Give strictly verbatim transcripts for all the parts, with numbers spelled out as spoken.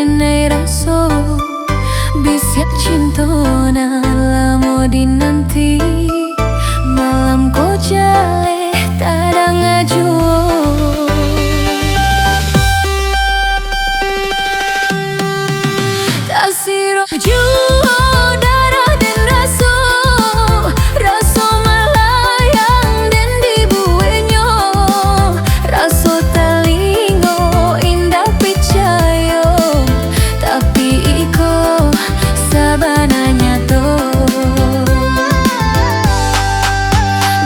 Nai raso, bisiak cinto nan lamo dinanti. Malam ko jaleh tadanga juo. Tasiro juo darah den raso, raso malayang den dibueknyo, raso talingo indak picayo, tapi iko sabananyo tu.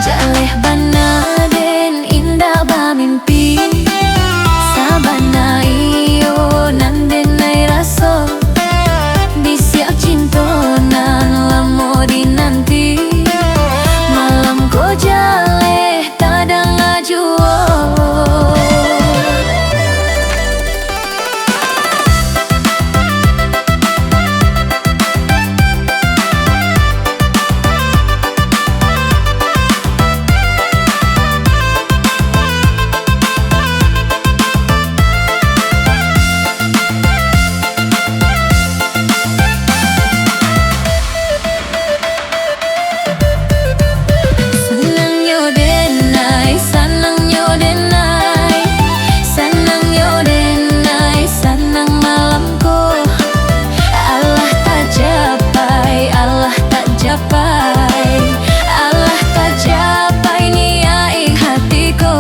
Jaleh bana den indak bamimpi, sabana iyo nan den ai raso. Bisiak cinto nan lamo dinanti, malam ko jaleh tadanga juo. Sanangnyo den ai, sanangnyo den ai, sanangnyo den ai, sanang malam ko. Alah tacapai, alah tacapai, alah tacapai niaik hati ko.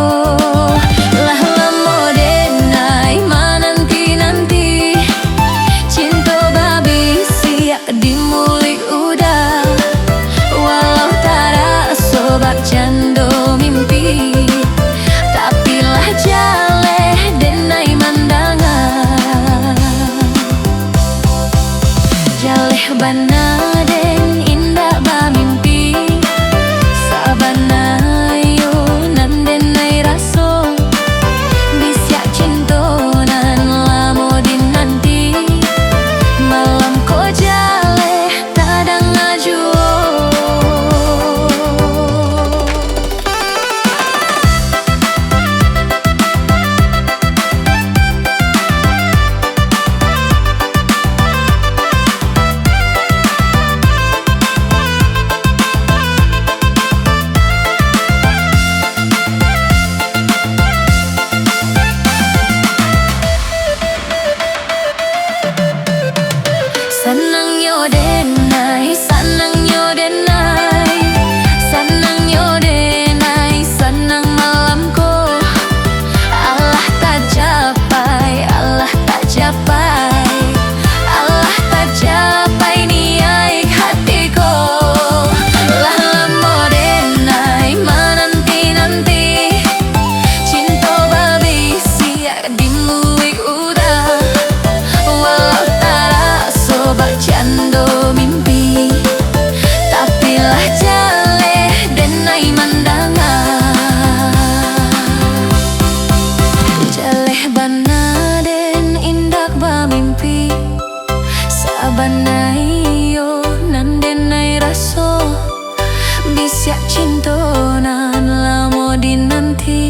Lah lamo den ai mananti-nanti, cinto babisiak di muluik uda. Walau taraso bakcando mimpi, tapi lah jaleh den ai mandanga. Jaleh bana den indak bamimpi, sabana iyo nan den ai raso. Bisiak cinto nan lamo dinanti, malam ko jaleh tadanga juo. Sanangnyo den ai, sanangnyo den ai, sanangnyo den ai, sanang malam ko. Alah tacapai, alah tacapai, alah tacapai niaik hati ko. Lah lamo den ai mananti-nanti, cinto babisiak di muluik uda. Walau taraso bakcando mimpi, tapi lah jaleh den ai mandanga. Jaleh bana den indak bamimpi, sabana iyo nan den ai raso. Bisiak cinto nan lamo dinanti,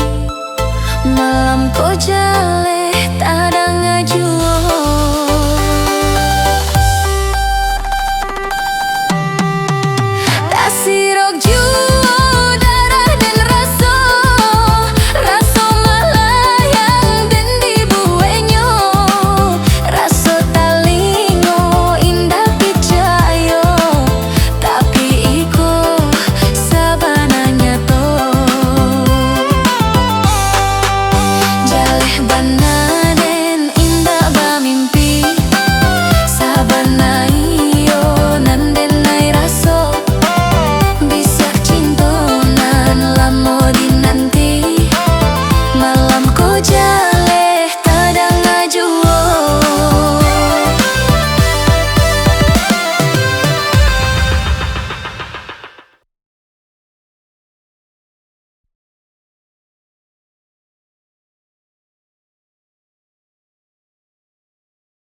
malam ko jaleh